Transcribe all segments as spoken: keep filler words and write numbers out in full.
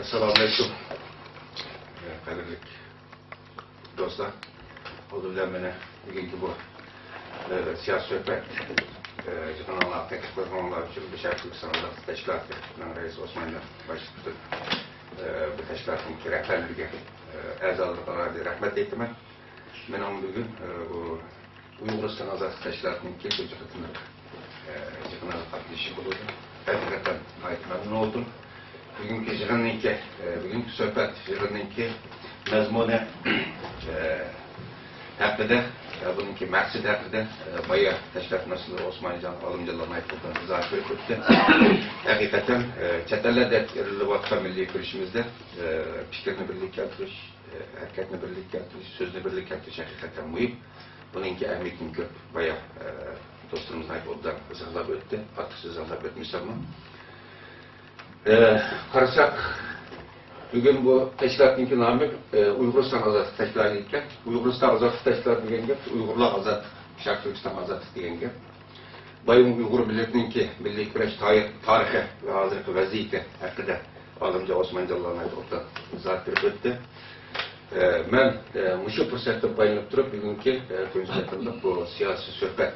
ئەسسالامۇئەلەيكۇم. قەدىرلىك دوستلار، ئالدى بىلەن مېنى بۈگۈنكى بۇ، ئە، سىياسىي سۆھبەت، ئە، يىغىنىڭلارغا تەكلىپ قىلغانلار ئۈچۈن بىر شەرقىي تۈركىستان ئازادلىق تەشكىلاتىنىڭ رەئىسى ئوسمانجان باشلىق پۈتۈن، ئە، بۇ تەشكىلاتنىڭ رەھبەرلىرىگە، ئە، ئەزالىرىغا رەھمەت ئېيتىمەن. مېنىڭ بۈگۈن، ئە، بۇ ئۇيغۇرىستان ئازادلىق تەشكىلاتىنىڭكى تۇنجى قېتىملىق، ئە، يىغىنىغا قاتنىشىشىم بولىدۇ. ھەقىقەتەن ناھايىتى مەمنۇن بولدۇم. بۈگۈنكى يىغىننىڭكى، ئە، بۈگۈنكى سۆھبەت يىغىننىڭكى مەزمۇنى، ئە، ھەققىدە، ئە، بۇنىڭكى مەقسىتى ھەققىدە، ئە، بايا تەشكىلات مەسئۇلى ئوسمانجان ئالىمجانلار ناھايىتى ئوبدان ئىزاھ بېرىپ ئۆتتى. ھەقىقەتەن، ئە، چەت ئەللەردە ئېلىنىۋاتقان مىللىي كۈرىشىمىزدە، ئە، پىكىرنى بىرلىككە كەلتۈرۈش، ئە، ھەرىكەتنى بىرلىككە كەلتۈرۈش، سۆزنى بىرلىككە كەلتۈرۈش ھەقىقەتەن مۇھىم. بۇنىڭكى ئەھمىيىتىنى كۆپ بايا، ئە، دوستلىرىمىز ناھايىتى ئوبدان ئىزاھلاپ ئۆتتى. ئارتۇقچە ئىزاھلاپ ئۆتمىسەممۇ. ئە، قارىساق، بۈگۈن بۇ تەشكىلاتنىڭكى نامى، ئە، ئۇيغۇرىستان ئازادلىق تەشكىلاتى ئىكەن. ئۇيغۇرىستان ئازادلىق تەشكىلاتى دېگەن گەپ، ئۇيغۇرلار ئازادلىق، شەرقىي تۈركىستان ئازادلىق دېگەن گەپ. بايىن ئۇيغۇر مىللىتىنىڭكى مىللىي كۈرەش تارىخ-، تارىخى ۋە ھازىرقى ۋەزىيىتى ھەققىدە ئالىمجان ئوسمانجانلار ناھايىتى ئوبدان ئىزاھ بېرىپ ئۆتتى. ئە، مەن، ئە، مۇشۇ پۇرسەتتىن پايدىلىنىپ تۇرۇپ، بۈگۈنكى، ئە، تۇنجى قېتىملىق بۇ سىياسىي سۆھبەت،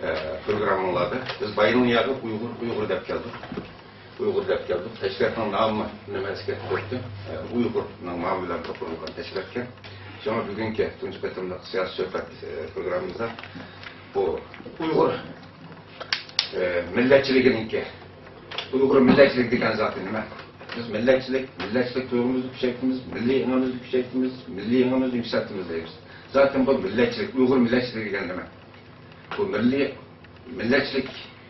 ئە، پروگراممىڭلاردا بىز بايىننىڭ ياغى ئۇيغۇر، ئۇيغۇر دەپ كەلدۇق. ئۇيغۇر دەپ كەلدۇق. تەشكىلاتنىڭ نامى نېمە ئەسكەرتىپ ئۆتتى؟ ئە، ئۇيغۇرنىڭ نامى بىلەن قۇرۇلغان تەشكىلات ئىكەن. شۇڭا بۈگۈنكى تۇنجى قېتىملىق سىياسىي سۆھبەت، ئە، پروگراممىمىزدا بۇ ئۇيغۇر، ئە، مىللەتچىلىكىنىڭكى، ئۇيغۇر مىللەتچىلىكى دېگەن زاتى نېمە؟ بىز مىللەتچىلىك، مىللەتچىلىك تۇيغۇمىزنى كۈچەيتىمىز، مىللىي ئېڭىمىزنى كۈچەيتىمىز، مىللىي ئېڭىمىزنى يۈكسەلتىمىز دەيمىز. زاتەن بۇ مىللەتچىلىك، ئۇيغۇر مىللەتچىلىكى دېگەن نېمە؟ بۇ مىللىي، مىللەتچىلىك،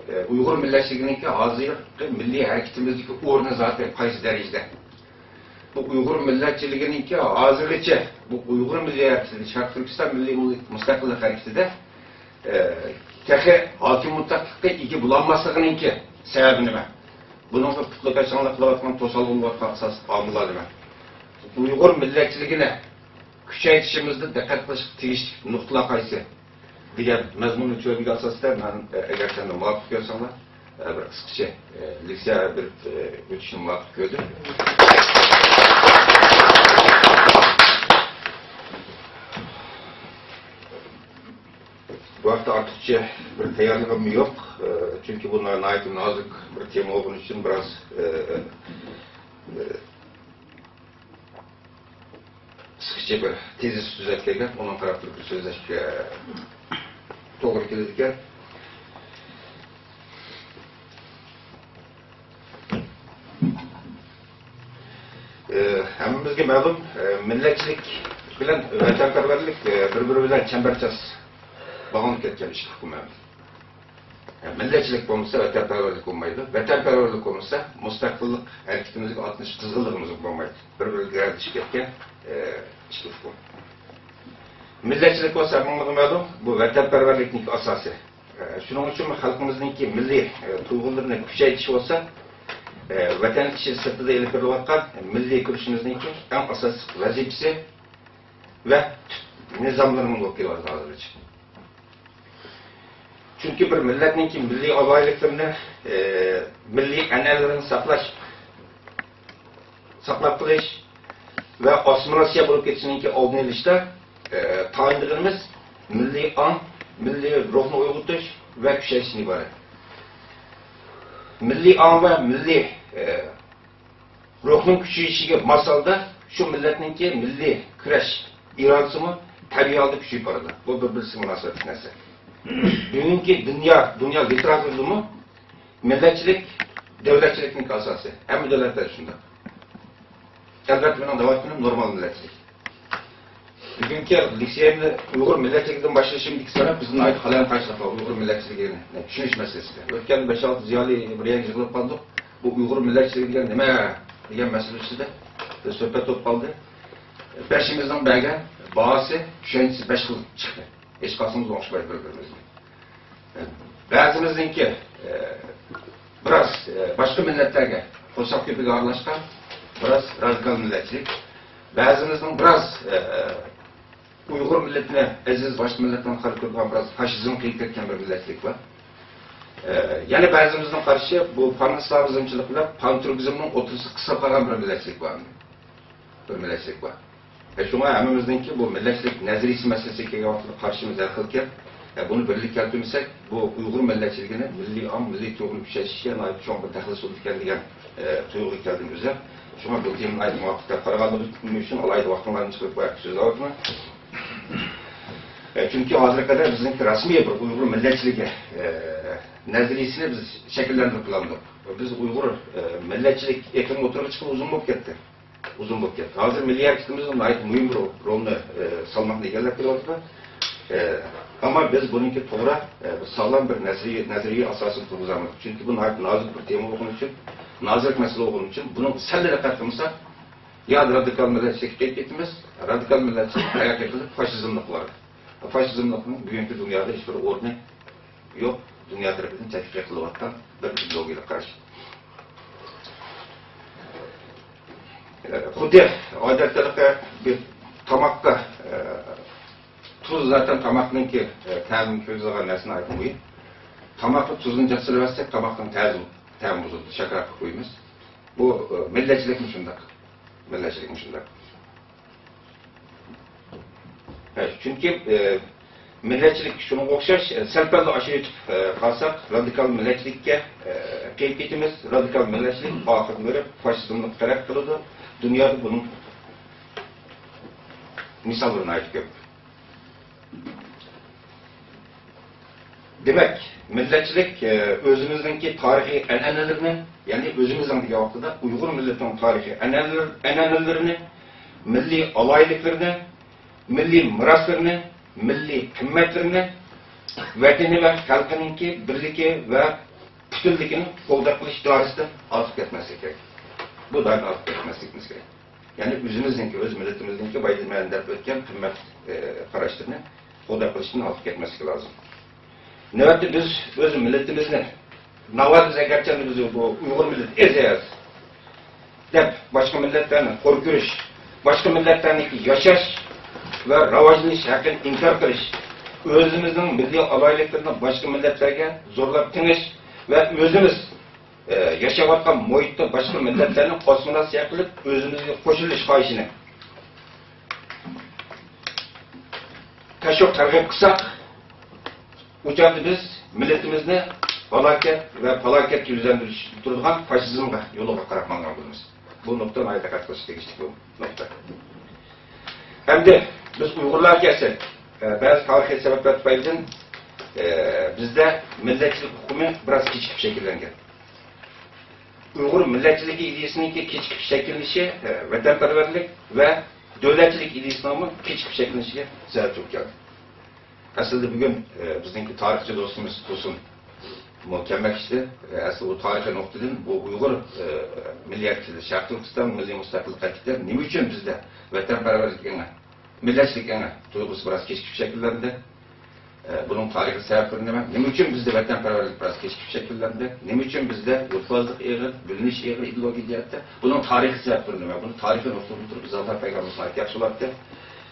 ئە، ئۇيغۇر مىللەتچىلىكىنىڭكى ھازىرقى مىللىي ھەرىكىتىمىزدىكى ئورنى زاتەن قايسى دەرىجىدە؟ بۇ ئۇيغۇر مىللەتچىلىكىنىڭكى ھازىرغىچە بۇ ئۇيغۇر مىللىي ھەرىكىتىدە، شەرقىي تۈركىستان مىللىي مۇستەقىللىق ھەرىكىتىدە، ئە، تېخى ھاكىم مۇتلەقلىققا ئىگە بولالماسلىقىنىڭكى سەۋەبى نېمە؟ بۇنىڭغا پۇتلىكاشاڭلىق قىلىۋاتقان، توسالغۇ بولۇۋاتقان ئاساسلىق ئامىللار نېمە؟ ئۇيغۇر مىللەتچىلىكىنى كۈچەيتىشىمىزدا دىققەت قىلىشقا تېگىشلىك نۇقتىلار قايسى؟ دېگەن مەزمۇننى چۈشەنگەن ئاساستا مەن، ئە، ئەگەر سەن مۇۋاپىق كۆرسەڭلار، ئە، بىر قىسقىچە، ئە، لېكسىيە بېرىپ، ئە، ئۆتۈشنى مۇۋاپىق كۆردۈم. بۇ ھەقتە ئارتۇقچە بىر تەييارلىقىم يوق، ئە، چۈنكى بۇ ناھايىتى نازۇك بىر تېما بولغىنى ئۈچۈن بىراز، ئە، ئە، قىسقىچە بىر تېزىس تۈزەپ كەلگەن، ئۇنىڭغا قاراپ تۇرۇپ سۆزلەشكە توغرا كېلىدىكەن. ئى، ھەممىمىزگە مەلۇم، ئى، مىللەتچىلىك بىلەن ۋەتەنپەرۋەرلىك، ئى، بىر-بىرى بىلەن چەمبەرچاس باغلىنىپ كەتكەن ئىككى ئۇقۇم. مىللەتچىلىك بولمىسا، ۋەتەنپەرۋەرلىك بولمايدۇ. ۋەتەنپەرۋەرلىك بولمىسا، مۇستەقىللىق ھەرىكىتىمىزگە ئاتلىنىش قىزغىنلىقىمىزمۇ بولمايدۇ. بىر-بىرىگە گىرەلىشىپ كەتكەن، ئى، ئىككى ئۇقۇم. مىللەتچىلىك بولسا، ھەممىڭلارغا مەلۇم، بۇ ۋەتەنپەرۋەرلىكنىڭ ئاساسى. ئى، شۇنىڭ ئۈچۈن خەلقىمىزنىڭكى مىللىي، ئى، تۇيغۇلىرىنى كۈچەيتىش بولسا، ئى، ۋەتەن ئىچى سىرتىدا ئېلىپ بېرىلىۋاتقان مىللىي كۈرىشىمىزنىڭكى ئەڭ ئاساسلىق ۋەزىپىسى ۋە تۈپ نىزاملىرىمۇ بولۇپ كېلىۋاتىدۇ ھازىرغىچە. چۈنكى بىر مىللەتنىڭكى مىللىي ئالاھىدىلىكلىرىنى، ئى، مىللىي ئەنئەنىلىرىنى ساقلاش، ساقلاپ قېلىش ۋە ئاسسىمىلياتسىيە بولۇپ كېتىشىنىڭكى ئالدىنى ئېلىشتا، ئى، تايىنىدىغىنىمىز مىللىي ئاڭ، مىللىي روھنى ئويغىتىش ۋە كۈچەيتىشتىن ئىبارەت. مىللىي ئاڭ ۋە مىللىي، ئى، روھنىڭ كۈچىيىشىگە ماس ھالدا شۇ مىللەتنىڭكى مىللىي كۈرەش ئىرادىسىمۇ تەبىئىي ھالدا كۈچىيىپ بارىدۇ. بۇ بىر-بىرسىگە مۇناسىۋەتلىك نەرسە. بۈگۈنكى دۇنيا، دۇنيا لىتېراتۇرىدىمۇ مىللەتچىلىك دۆلەتچىلىكنىڭ ئاساسى. ھەممە دۆلەتلەردە شۇنداق. ئەلۋەتتە، مېنىڭ دەۋاتقىنىم نورمال مىللەتچىلىك. بۈگۈنكى لېكسىيەمنى ئۇيغۇر مىللەتچىلىكىدىن باشلىشىمدىكى سەۋەب بىزدە ناھايىتى قالايمىقانچىلىق بار، ئۇيغۇر مىللەتچىلىكىنى چۈشىنىش مەسىلىسىدە. ئۆتكەندە بەش-ئالتە زىيالىي بىر يەرگە يىغىلىپ قالدۇق. بۇ ئۇيغۇر مىللەتچىلىكى دېگەن نېمە؟ دېگەن مەسىلە ئۈستىدە بىر سۆھبەت بولۇپ قالدى. بەشىمىزنىڭ بەرگەن باھاسى، چۈشەنچىسى بەش خىل چىقتى. ھېچقايسىمىز ئوڭشىمايدۇ بىر-بىرىمىزنى. بەزىمىزنىڭكى، ئە، بىراز، ئە، باشقا مىللەتلەرگە قورساق كۆپۈكى ئارىلاشقان، بىراز رادىكال مىللەتچىلىك. بەزىمىزنىڭ بىراز، ئە، ئە، ئۇيغۇر مىللىتىنى ئەزىز باشقا مىللەتلەرنى قارا كۆرىدىغان بىراز فاشىزمغا قېيىپ كەتكەن بىر مىللەتچىلىك بار. ئە، يەنە بەزىمىزنىڭ قارىشى، بۇ پانئىسلامىزمچىلىق بىلەن پانتۈركىزمنىڭ ئوتتۇرىسىغا قىسىلىپ قالغان بىر مىللەتچىلىك بار. بىر مىللەتچىلىك بار. ۋە شۇڭا ھەممىمىزنىڭكى بۇ مىللەتچىلىك نەزەرىيىسى مەسىلىسىگە كەلگەن ۋاقىتتا قارىشىمىز ھەر خىلكەن. ئە، بۇنى بىرلىككە كەلتۈرمىسەك، بۇ ئۇيغۇر مىللەتچىلىكىنى مىللىي ئاڭ، مىللىي تۇيغۇنى كۈچەيتىشكە ناھايىتى چوڭ بىر دەخلى سۇنىدىكەن دېگەن، ئە، تۇيغۇغا كەلدىم ئۆزۈم. شۇڭا بۇ تېمىنى ئايرىم ۋاقىتتا قارىغانلىقىم ئۈچۈن ئالاھىدە ۋاقتىڭلارنى چىقىرىپ بۇ ھەقتە سۆزلەۋاتىمەن. ئە، چۈنكى ھازىرغا قەدەر بىزنىڭكى رەسمىي بىر ئۇيغۇر مىللەتچىلىكى، ئە، نەزەرىيىسىنى بىز شەكىللەندۈرۈپ بولالمىدۇق. بىز ئۇيغۇر، ئە، مىللەتچىلىك ئېقىمى ئوتتۇرىغا چىققىلى ئۇزۇن بولۇپ كەتتى. ئۇزۇن بولۇپ كەتتى. ھازىر مىللىي ھەرىكىتىمىزدە ناھايىتى مۇھىم بىر رولنى، ئە، سالماقنى ئىگىلەپ كېلىۋاتىدۇ. ئە، ئەمما بىز بۇنىڭكى توغرا، ئە، بىر ساغلام بىر نەزەرىيە، نەزەرىيە ئاساسىنى تۇرغۇزالمىدۇق. چۈنكى بۇ ناھايىتى نازۇك بىر تېما بولغىنى ئۈچۈن، نازۇك مەسىلە بولغىنى ئۈچۈن، بۇنىڭغا سەل دىققەت قىلمىساق، يا رادىكال مىللەتچىلىككە قېلىپ كېتىمىز، رادىكال مىللەتچىلىك تەرەققىي قىلىپ فاشىزملىققا بارىدۇ. فاشىزملىقنىڭ بۈگۈنكى دۇنيادا ھېچبىر ئورنى يوق، دۇنيا تەرىپىدىن تەتقىق قىلىنىۋاتقان بىر ئىدېئولوگىيەلىك قاراش. خۇددى ئادەتتىكى بىر تاماققا، تۇز زاتەن تاماقنىڭكى تەمىنى كىرگۈزىدىغان نەرسە ناھايىتى مۇھىم. تاماققا تۇزنى جىق سېلىۋەتسەك، تاماقنىڭ تەزى، تەمى بۇزۇلىدۇ، شاكىراققا قويىمىز. بۇ، مىللەتچىلىكمۇ شۇنداق. مىللەتچىلىكمۇ شۇنداق. چۈنكى، ئە، مىللەتچىلىك شۇنىڭغا ئوخشاش، ئە، سەل-پەللا ئاشۇرۇۋېتىپ، ئە، قالساق، رادىكال مىللەتچىلىككە، ئە، قېلىپ كېتىمىز. رادىكال مىللەتچىلىك ئاخىرىدا بېرىپ فاشىزملىققا تەرەققىي قىلىدۇ. دۇنيادا بۇنىڭ مىساللىرى ناھايىتى كۆپ. دېمەك، مىللەتچىلىك، ئە، ئۆزىمىزنىڭكى تارىخىي ئەنئەنىلىرىنى، يەنى ئۆزىمىزنىڭ دېگەن ۋاقتىدا ئۇيغۇر مىللىتىنىڭ تارىخىي ئەنئەنىلىرى، ئەنئەنىلىرىنى، مىللىي ئالاھىدىلىكلىرىنى، مىللىي مىراسلىرىنى، مىللىي قىممەتلىرىنى ۋەتىنى ۋە خەلقىنىڭكى بىرلىكى ۋە پۈتۈنلۈكىنى قولدەك قىلىش دائىرىسىدىن ئازىپ كەتمەسلىك كېرەك. بۇ دائىرىدىن ئازىپ كەتمەسلىكىمىز كېرەك. يەنى ئۆزىمىزنىڭكى، ئۆز مىللىتىمىزنىڭكى بايىدىن مەن دەپ ئۆتكەن قىممەت، ئى، قاراشلىرىنى قولدەك قىلىشتىن ئازىپ كەتمەسلىك لازىم. نۆۋەتتە بىز ئۆز مىللىتىمىزنى، ناۋادا بىز ئەگەرچە بىز بۇ ئۇيغۇر مىللىتى ئەزىز دەپ باشقا مىللەتلەرنى خور كۆرۈش، باشقا مىللەتلەرنىڭكى ياشاش ۋە راۋاجلىنىش ھەققىنى ئىنكار قىلىش، ئۆزىمىزنىڭ مىللىي ئالاھىدىلىكلىرىنى باشقا مىللەتلەرگە زورلاپ تېڭىش ۋە ئۆزىمىز، ئە، ياشاۋاتقان مۇھىتتا باشقا مىللەتلەرنى ئاسسىمىلياتسىيە قىلىپ، ئۆزىمىزگە قوشۇلۇش خاھىشىنى تەشۋىق تەرغىب قىلساق، ئۇ چاغدا بىز مىللىتىمىزنى ھالاكەت ۋە پالاكەتكە يۈزلەندۈرۈش تۇرىدىغان فاشىزمغا يولىغا قاراپ ماڭغان بولىمىز. بۇ نۇقتا ناھايىتى دىققەت قىلىشقا تېگىشلىك بىر نۇقتا. ئەمدى بىز ئۇيغۇرلارغا كەلسەك، ئە، بەزى تارىخىي سەۋەبلەر تۈپەيلىدىن، ئە، بىزدە مىللەتچىلىك ئۇقۇمى بىراز كېچىكىپ شەكىللەنگەن. ئۇيغۇر مىللەتچىلىكى ئىدىيىسىنىڭكى كېچىكىپ شەكىللىنىشى، ئە، ۋەتەنپەرۋەرلىك ۋە دۆلەتچىلىك ئىدىيىسىنىڭمۇ كېچىكىپ شەكىللىنىشىگە سەۋەب بولۇپ كەلدى. ئەسلىدە بۈگۈن، ئە، بىزنىڭكى تارىخچى دوستىمىز تۇرسۇن مۇكەممەل كىشىدە، ئە، ئەسلى ئۇ تارىخىي نۇقتىدىن بۇ ئۇيغۇر، ئە، مىللىي ھەرىكىتى، شەرقىي تۈركىستان مىللىي مۇستەقىللىق ھەرىكىتى نېمە ئۈچۈن بىزدە ۋەتەنپەرۋەرلىك ئېڭى، مىللەتچىلىك ئېڭى تۇيغۇسى بىراز كېچىكىپ شەكىللەندى؟ ئە، بۇنىڭ تارىخىي سەۋەبلىرى نېمە؟ نېمە ئۈچۈن بىزدە ۋەتەنپەرۋەرلىك بىراز كېچىكىپ شەكىللەندى؟ نېمە ئۈچۈن بىزدە يۇرتبازلىق ئېغىر، بۆلۈنۈش ئېغىر ئىدېئولوگىيە جەھەتتە؟ بۇنىڭ تارىخىي سەۋەبلىرى نېمە؟ بۇنى تارىخىي نۇقتىدىن تۇرۇپ ئىزاھلاپ بەرگەن بولسا ناھايىتى ياخشى بولاتتى.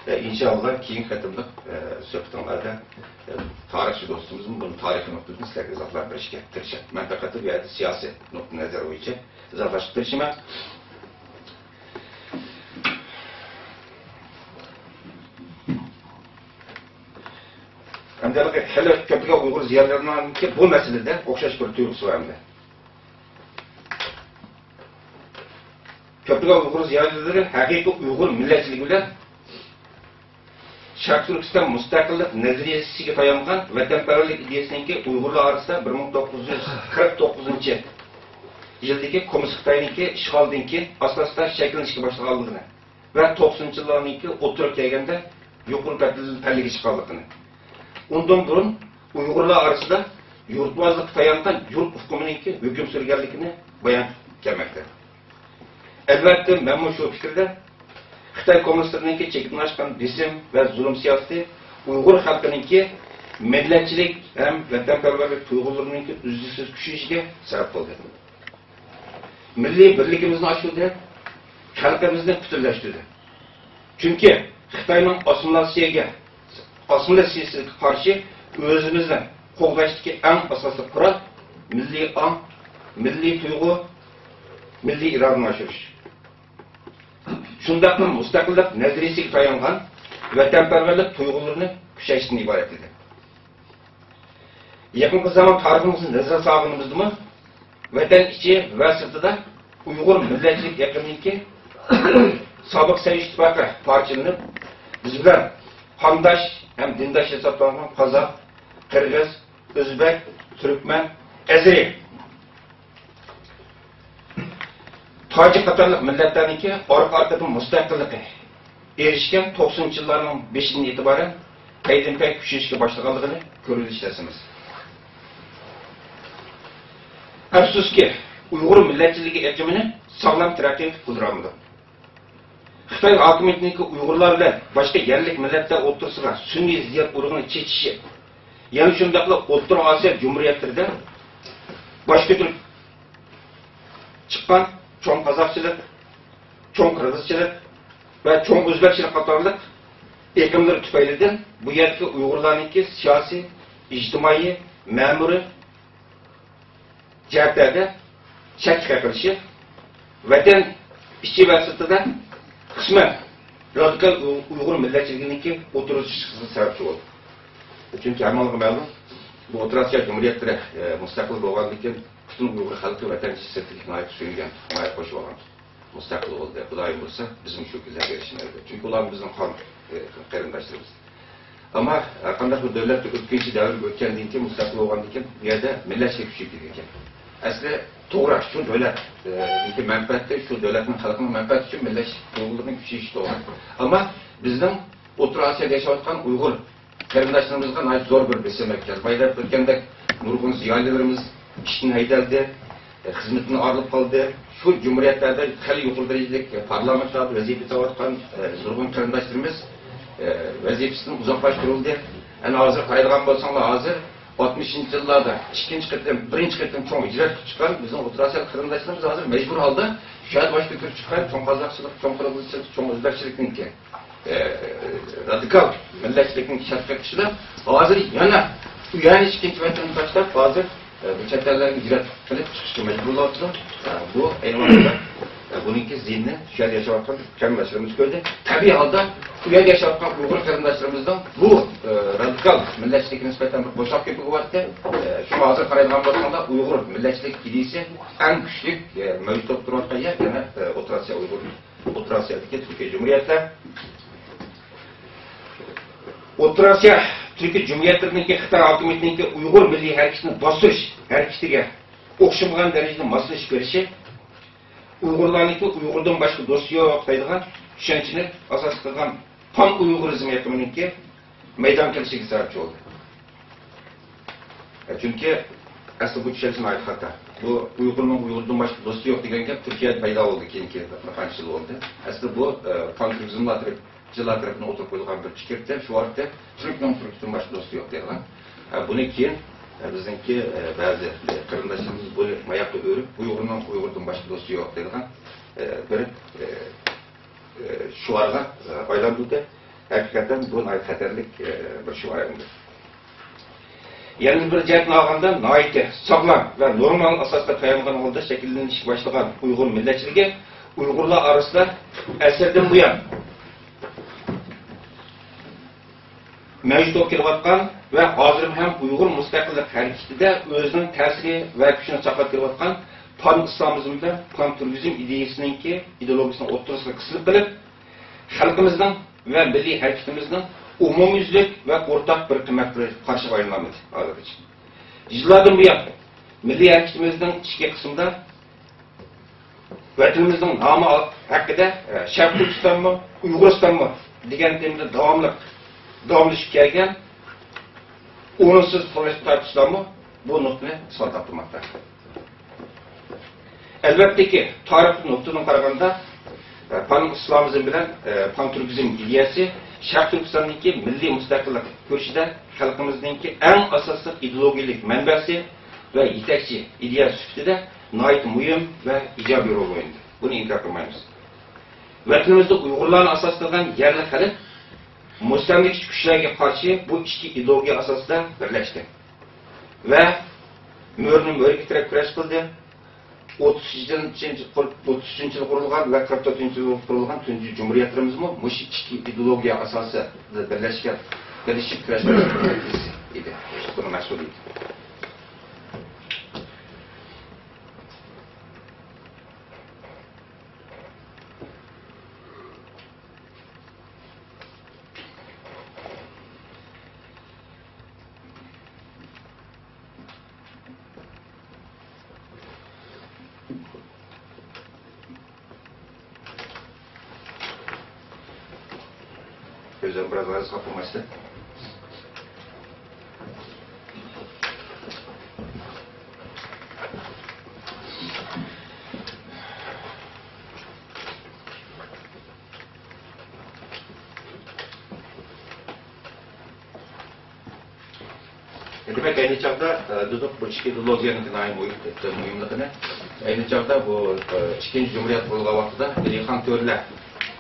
ئە، ئىنشاللا كېيىنكى قېتىملىق، ئە، سۆھبىتىڭلاردا، ئە، تارىخچى دوستىمىزمۇ بۇنى تارىخىي نۇقتىدىن سىلەرگە ئىزاھلاپ بېرىشكە تىرىشىمەن. مەن پەقەت بۇ يەردە سىياسىي نۇقتىئىنەزەر بويىچە ئىزاھلاشقا تىرىشىمەن. ئەمدى خېلى كۆپلىگەن ئۇيغۇر زىيالىيلىرىنىڭكى بۇ مەسىلىدە ئوخشاش بىر تۇيغۇسى بار ئەمدى. كۆپلىگەن ئۇيغۇر زىيالىيلىرى ھەقىقىي ئۇيغۇر مىللەتچىلىكى بىلەن شەرقىي تۈركىستان مۇستەقىللىق نەزەرىيەسىگە تايانغان ۋەتەنپەرۋەرلىك ئىدىيەسىنىڭكى ئۇيغۇرلار ئارىسىدا بىر مىڭ توققۇز يۈز قىرىق توققۇزىنچى يىلدىكى كوممۇنىست خىتاينىڭكى ئىشغالىدىن كېيىن ئاستا-ئاستا شەكىللىنىشكە باشلىغانلىقىنى ۋە توقسىنىنچى يىللارنىڭكى ئوتتۇرىغا كەلگەندە يۇقىرى پەللىگە چىققانلىقىنى، ئۇندىن بۇرۇن ئۇيغۇرلار ئارىسىدا يۇرتۋازلىققا تايانغان يۇرت ئۇقۇمىنىڭكى ھۆكۈم سۈرگەنلىكىنى بايان قىلىپ كەلمەكتە. ئەلۋەتتە، مەنمۇ شۇ پىكىردە. خىتاي كوممۇنىستلىرىنىڭكى چېكىدىن ئاشقان بېسىم ۋە زۇلۇم سىياسىتى ئۇيغۇر خەلقىنىڭكى مىللەتچىلىك ھەم ۋەتەنپەرۋەرلىك تۇيغۇلىرىنىڭكى ئۈزلۈكسىز كۈچىيىشىگە سەۋەب بولدى. مىللىي بىرلىكىمىزنى ئاشۇردى، خەلقىمىزنى پۈتۈنلەشتۈردى. چۈنكى خىتاينىڭ ئاسسىمىلياتسىيەگە، ئاسسىمىلياتسىيەسىگە قارشى ئۆزىمىزنى قوغداشتىكى ئەڭ ئاساسلىق قورال مىللىي ئاڭ، مىللىي تۇيغۇ، مىللىي ئىرادىنى ئاشۇرۇش. شۇنداقلا مۇستەقىللىق نەزەرىيەسىگە تايانغان ۋەتەنپەرۋەرلىك تۇيغۇلىرىنى كۈچەيتىشتىن ئىبارەت ئىدى. يېقىنقى زامان تارىخىمىزنى نەزەر سالغىنىمىزدىمۇ، ۋەتەن ئىچى ۋە سىرتىدا ئۇيغۇر مىللەتچىلىك ئېقىمىنىڭكى سابىق سوۋېت ئىتتىپاقى پارچىلىنىپ، بىز بىلەن قانداش ھەم دىنداش ھېسابلانغان قازاق، قىرغىز، ئۆزبەك، تۈركمەن، ئەزىرى، تاجىك قاتارلىق مىللەتلەرنىڭكى ئارقا-ئارقىدىن مۇستەقىللىقى ئېرىشكەن توقسىنىنچى يىللارنىڭ بېشىدىن ئېتىبارەن پەيدىنپەي كۈچىيىشكە باشلىغانلىقىنى كۆرۈۋېلىش لازىم. ئەپسۇسكى، ئۇيغۇر مىللەتچىلىكى ئېقىمىنى ساغلام تەرەققىي قىلدۇرالمىدۇق. خىتاي ھاكىمىيىتىنىڭكى ئۇيغۇرلار بىلەن باشقا يەرلىك مىللەتلەر ئوتتۇرىسىغا سۈنئىي زىددىيەت ئۇرۇقىنى چېچىشى، يەنە شۇنداقلا ئوتتۇرا ئاسىيا جۇمھۇرىيەتلىرىدە باش كۆتۈرۈپ چىققان چوڭ قازاقچىلىق، چوڭ قىرغىزچىلىق ۋە چوڭ ئۆزبەكچىلىك قاتارلىق ئېقىملىرى تۈپەيلىدىن بۇ يەردىكى ئۇيغۇرلارنىڭكى سىياسىي، ئىجتىمائىي، مەمۇرىي جەھەتلەردە چەتكە قېقىلىشى، ۋەتەن ئىچى ۋە سىرتىدا قىسمەن رادىكال ئۇ-، ئۇيغۇر مىللەتچىلىكىنىڭكى ئوتتۇرىغا چىقىشىغا سەۋەبچى بولدى. چۈنكى ھەممىڭلارغا مەلۇم، بۇ ئوتتۇرا ئاسىيا جۇمھۇرىيەتلىرى، ئە، مۇستەقىل بولغاندىن كېيىن پۈتۈن ئۇيغۇر خەلقى ۋەتەن ئىچى سىرتىدىكى ناھايىتى سۆيۈنگەن، ناھايىتى خۇش بولغان. مۇستەقىل بولدى. خۇدايىم بۇيرۇسا، بىزمۇ شۇ كۈنلەرگە ئېرىشىمىز. چۈنكى ئۇلار بىزنىڭ قان، ئە، قېرىنداشلىرىمىز. ئەمما ھەرقانداق بىر دۆلەتتە ئۆتكۈنچى دەۋر ئۆتكەندىن كېيىن، مۇستەقىل بولغاندىن كېيىن، بۇ يەردە مىللەتچىلىك كۈچىيىپ كېتىدىكەن. ئەسلى توغرا، شۇ دۆلەت، ئە، نىڭكى مەنپەئەتى، شۇ دۆلەتنىڭ خەلقىنىڭ مەنپەئەتى ئۈچۈن مىللەتچىلىك تۇيغۇلىرىنىڭ كۈچىيىشى توغرا. ئەمما بىزنىڭ ئوتتۇرا ئاسىيادا ياشاۋاتقان ئۇيغۇر قېرىنداشلىرىمىزغا ناھايىتى زور بىر بېسىم ئۆتكەن. بايا دەپ ئۆتكەندەك، نۇرغۇن زىيالىيلىرىمىز ئىشتىن ھەيدەلدى، خىزمىتىدىن ئايرىلىپ قالدى. شۇ جۇمھۇرىيەتلەردە خېلى يۇقىرى دەرىجىلىك پارلامېنتلاردا ۋەزىپە ئېلىۋاتقان، ئە، نۇرغۇن قېرىنداشلىرىمىز، ئە، ۋەزىپىسىدىن ئۇزاقلاشتۇرۇلدى. ئەنە ھازىر قارايدىغان بولساڭلار، ھازىر ئاتمىشىنچى يىللاردا ئىككىنچى قېتىم، بىرىنچى قېتىم چوڭ ھىجرەتكە چىققان بىزنىڭ ئوتتۇرا ئاسىيالىق قېرىنداشلىرىمىز ھازىر مەجبۇر ھالدا شۇ يەردە باش كۆتۈرۈپ چىققان چوڭ قازاقچىلىق، چوڭ قىرغىزچىلىق، چوڭ ئۆزبەكچىلىكنىڭكى ئە، رادىكال مىللەتچىلىكنىڭ شەرتكە قىلىشىدا ھازىر يەنە ئۇ يەرنى ئىككىنچى ۋەتەنگە تاشلاپ، ھازىر، ئە، بۇ چەت ئەللەرگە ھىجرەت قىلىپ چىقىشقا مەجبۇر بولۇۋاتىدۇ. ئە، بۇ ئەينى ۋاقىتتا، ئە، بۇنىڭكى زىيىنىنى شۇ يەردە ياشاۋاتقان قېرىنداشلىرىمىز كۆردى. تەبىئىي ھالدا ئۇ يەردە ياشاۋاتقان ئۇيغۇر قېرىنداشلىرىمىزنىڭ بۇ، ئە، رادىكال مىللەتچىلىككە نىسبەتەن بىر بوشاق كۆپۈپ بارتتى. ئە، شۇڭا ھازىر قارايدىغان بولساڭلار، ئۇيغۇر مىللەتچىلىك ئىدىيىسى ئەڭ كۈچلۈك، ئە، مەۋجۇت بولۇپ تۇرۇۋاتقان يەر يەنە، ئە، ئوتتۇرا ئاسىيا ئۇيغۇر ئوتتۇرا ئاسىيادىكى تۈركىي جۇمھۇرىيەتلەر. ئوتتۇرا ئاسىيا تۈركىي جۇمھۇرىيەتلىرىنىڭكى خىتاي ھاكىمىيىتىنىڭكى ئۇيغۇر مىللىي ھەرىكىتىنى باستۇرۇش ھەرىكىتىگە ئوخشىمىغان دەرىجىدە ماسلىشىپ بېرىشى، ئۇيغۇرلارنىڭكى ئۇيغۇردىن باشقا دوستى يوق دەيدىغان چۈشەنچىنى ئاساس قىلغان پان ئۇيغۇرىزم ئېقىمىنىڭكى مەيدانغا كېلىشىگە سەۋەبچى بولدى. چۈنكى ئەسلى بۇ چۈشەنچە ناھايىتى خاتا. بۇ ئۇيغۇرنىڭ ئۇيغۇردىن باشقا دوستى يوق دېگەن گەپ تۈركىيەدە پەيدا بولدى، كېيىنكى بىر قانچە يىل بولدى. ئەسلى بۇ، ئە، پانتۈركىزملار تەرەپ-، جىللار تەرىپىدىن ئوتتۇرىغا قويۇلغان بىر پىكىر ئىكەن. شۇ ۋاقىتتا تۈركنىڭ تۈركتىن باشقا دوستى يوق دەيدىغان. ئە، بۇنى كېيىن، ئە، بىزنىڭكى، ئە، بەزى، ئە، قېرىنداشلىرىمىز بۇنى ماياققا ئۆرۈپ، ئۇيغۇرنىڭ ئۇيغۇردىن باشقا دوستى يوق دەيدىغان، ئە، بىر، ئە، ئە، شوئارغا، ئە، ئايلاندۇردى. ھەقىقەتەن بۇ ناھايىتى خەتەرلىك، ئە، بىر شوئار ئەمدى. يەنە بىر جەھەتتىن ئالغاندا، ناھايىتى ساغلام ۋە نورمال ئاساسقا تايانغان ھالدا شەكىللىنىشكە باشلىغان ئۇيغۇر مىللەتچىلىكى ئۇيغۇرلار ئارىسىدا ئەسىردىن بۇيان مەۋجۇت بولۇپ كېلىۋاتقان ۋە ھازىرمۇ ھەم ئۇيغۇر مۇستەقىللىق ھەرىكىتىدە ئۆزىنىڭ تەسىرى ۋە كۈچىنى ساقلاپ كېلىۋاتقان پان ئىسلامىزم بىلەن پان تۈركىزم ئىدىيەسىنىڭكى ئىدېئولوگىيەسىنىڭ ئوتتۇرىسىغا قىسىلىپ قېلىپ، خەلقىمىزنىڭ ۋە مىللىي ھەرىكىتىمىزنىڭ ئومۇميۈزلۈك ۋە ئورتاق بىر قىممەت قارىشىغا ئايلىنالمىدى ھازىرغىچە. يىللاردىن بۇيان مىللىي ھەرىكىتىمىزنىڭ ئىچكى قىسمىدا ۋەتىنىمىزنىڭ نامى ھەققىدە، ئە، شەرقىي تۈركىستانمۇ، ئۇيغۇرىستانمۇ دېگەن تېمىدا داۋاملىق، داۋاملىشىپ كەلگەن ئورۇنسىز تالىشىپ تارتىشلارمۇ بۇ نۇقتىنى ئىسپات تاپتۇرماقتا. ئەلۋەتتىكى، تارىخىي نۇقتىدىن قارىغاندا، ئە، پان ئىسلامىزم بىلەن، ئە، پان تۈركىزم ئىدىيەسى شەرقىي تۈركىستاندىكى مىللىي مۇستەقىللىق كۈرىشىدە خەلقىمىزنىڭكى ئەڭ ئاساسلىق ئىدېئولوگىيەلىك مەنبەسى ۋە يېتەكچى ئىدىيە سۈپىتىدە ناھايىتى مۇھىم ۋە ئىجابىي رول ئوينىدى. بۇنى ئىنكار قىلمايمىز. ۋەتىنىمىزدە ئۇيغۇرلارنى ئاساس قىلغان يەرلىك خەلق مۇستەملىكىچى كۈچلەرگە قارشى بۇ ئىچكى ئىدېئولوگىيە ئاساسىدا بىرلەشتى ۋە مۆرىنى مۆرىگە تىرەپ كۈرەش قىلدى. ئوتتۇز ئۈچىنچى، ئوتتۇز ئۈچىنچى يىل قۇرۇلغان ۋە قىرىق تۆتىنچى يىل قۇرۇلغان تۇنجى جۇمھۇرىيەتلىرىمىزمۇ مۇشۇ ئىككى ئىدېئولوگىيە ئاساسىدا بىرلەشكەن، بىرلىشىپ كۈرەش قىلغان ئىدى. بۇنىڭ مەسئۇلىيىتى. كۆزۈم بىراز غەزەپ قاپماستى. دېمەك، ئەينى چاغدا، ئە، دېدۇق، بۇ ئىككى ئىدېئولوگىيەنىڭ ناھايىتى مۇھىم، مۇھىملىقىنى. ئەينى چاغدا بۇ، ئە، ئىككىنچى جۇمھۇرىيەت قۇرۇلغان ۋاقتىدا ئېلىخان تۆرىلەر،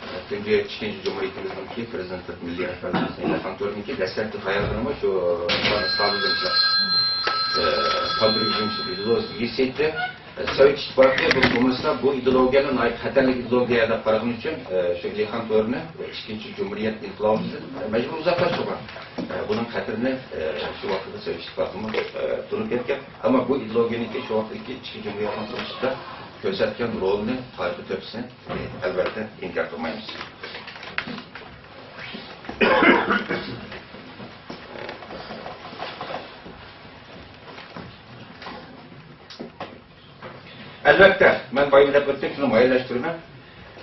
ئە، تۇنجى ئىككىنچى جۇمھۇرىيىتىمىزنىڭكى پىرېزىدېنت، مىللىي رەھبىرىمىز ئېلىخان تۆرىنىڭكى دەسلەپكى تايانغىنىمۇ شۇ، ئە، سالىنىشى، ئە، پانتۈركىزم ئىدېئولوگىيەسى. سوۋېت ئىتتىپاقى بۇ كوممۇنىستلار بۇ ئىدېئولوگىيەنى ناھايىتى خەتەرلىك ئىدېئولوگىيە دەپ قارىغىنى ئۈچۈن، ئە، شۇ ئېلىخان تۆرىنى ئىككىنچى جۇمھۇرىيەت ئىنقىلابىمىزدىن مەجبۇر ئۇزاقلاشتۇرغان. ئە، بۇنىڭ خەتىرىنى، ئە، شۇ ۋاقىتتا سوۋېت ئىتتىپاقىمۇ، ئە، تونۇپ يەتكەن. ئەمما بۇ ئىدېئولوگىيەنىڭكى شۇ ۋاقىتتىكى ئىككىنچى جۇمھۇرىيەتنىڭ قۇرۇلۇشىدا كۆرسەتكەن رولىنى، تارىخىي تۆھپىسىنى، ئە، ئەلۋەتتە ئىنكار قىلمايمىز. ئەلۋەتتە، مەن بايىن دەپ ئۆتتۈم، شۇنى مۇئەييەنلەشتۈرىمەن.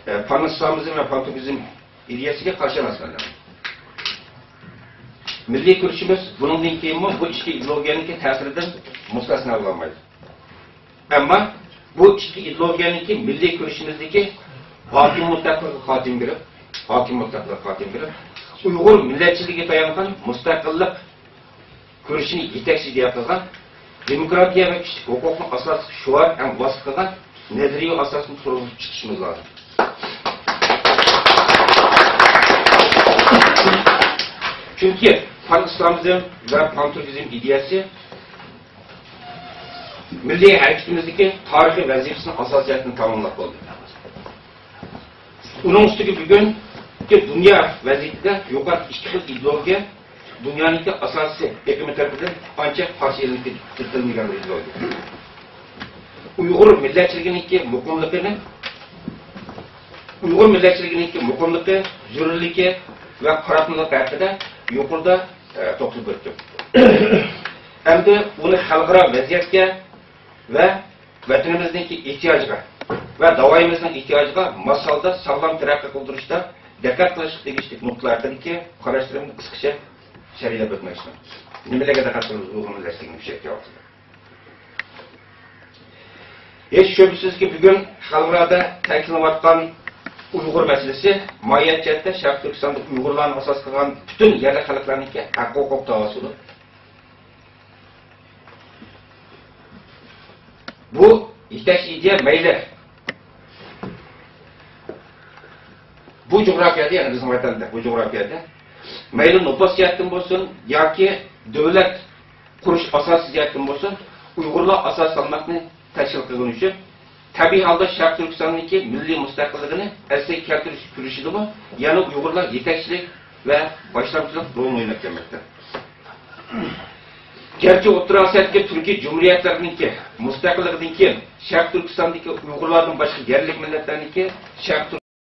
ئە، پانئىسلامىزم ۋە پانتۈركىزم ئىدىيەسىگە قارشى ئەمەسمەن. مىللىي كۈرىشىمىز بۇنىڭدىن كېيىنمۇ بۇ ئىككى ئىدېئولوگىيەنىڭكى تەسىرىدىن مۇستەسنا بولالمايدۇ. ئەمما بۇ ئىككى ئىدېئولوگىيەنىڭكى مىللىي كۈرىشىمىزدىكى ھاكىم مۇتلەقلىقىغا خاتىمە بېرىپ، ھاكىم مۇتلەقلىقىغا خاتىمە بېرىپ، ئۇيغۇر مىللەتچىلىكىگە تايانغان مۇستەقىللىق كۈرىشىنى يېتەكچى ئىدىيە قىلغان، دېموكراتىيە ۋە كىشىلىك ھوقۇقنى ئاساسلىق شوئار ھەم ۋاسىتە قىلغان نەزەرىيە ئاساسىنى تۇرغۇزۇپ چىقىشىمىز لازىم. چۈنكى پان ئىسلامىزم ۋە پان تۈركىزم ئىدىيەسى مىللىي ھەرىكىتىمىزدىكى تارىخىي ۋەزىپىسىنى ئاساسىي جەھەتتىن تاماملاپ بولدى. ئۇنىڭ ئۈستىگە بۈگۈنكى دۇنيا ۋەزىيىتىدە يۇقىرىقى ئىككى خىل ئىدېئولوگىيە دۇنيانىڭكى ئاساسىي ئېقىمى تەرىپىدىن ئانچە قارشى ئېلىنىپ كېتىلمىگەن بىر ئىدېئولوگىيە. ئۇيغۇر مىللەتچىلىكىنىڭكى مۇقىملىقىنى، ئۇيغۇر مىللەتچىلىكىنىڭكى مۇقىملىقى، زۆرۈرلۈكى ۋە قاراتمىلىقى ھەققىدە يۇقىرىدا، ئە، توختىلىپ ئۆتتۈم. ئەمدى ئۇنى خەلقئارا ۋەزىيەتكە ۋە ۋەتىنىمىزنىڭكى ئېھتىياجىغا ۋە داۋايىمىزنىڭ ئېھتىياجىغا ماس ھالدا ساغلام تەرەققىي قىلدۇرۇشتا دىققەت قىلىشقا تېگىشلىك نۇقتىلار ھەققىدىكى قاراشلىرىمنى قىسقىچە شەرھلەپ ئۆتمەكچىمەن. نېمىلەرگە دىققەت قىلىمىز ئۇيغۇر مىللەتچىلىكىنى كۈچەيتكەن ۋاقتىدا؟ ھېچ شۈبھىسىزكى، بۈگۈن خەلقئارادا تەكىتلىنىۋاتقان ئۇيغۇر مەسىلىسى ماھىيەت جەھەتتە شەرقىي تۈركىستاندا ئۇيغۇرلارنى ئاساس قىلغان پۈتۈن يەرلىك خەلقلەرنىڭكى ھەق-ھوقۇق داۋاسىدۇر. بۇ يېتەكچى ئىدىيە مەيلى بۇ جۇغراپىيەدە، يەنى بىزنىڭ ۋەتەندە، بۇ جۇغراپىيەدە مەيلى نوپۇس جەھەتتىن بولسۇن ياكى دۆلەت قۇرۇش ئاساسى جەھەتتىن بولسۇن، ئۇيغۇرلار ئاساسىي سالماقنى تەشكىل قىلغىنى ئۈچۈن، تەبىئىي ھالدا شەرقىي تۈركىستاننىڭكى مىللىي مۇستەقىللىقىنى ئەسلىگە كەلتۈرۈش كۈرىشىدىمۇ يەنە ئۇيغۇرلار يېتەكچىلىك ۋە باشلامچىلىق رولىنى ئويناپ كەلمەكتە. گەرچە ئوتتۇرا ئاسىيادىكى تۈركىي جۇمھۇرىيەتلەرنىڭكى مۇستەقىللىقىدىن كېيىن شەرقىي تۈركىستاندىكى ئۇيغۇرلاردىن باشقا يەرلىك مىللەتلەرنىڭكى شەرقىي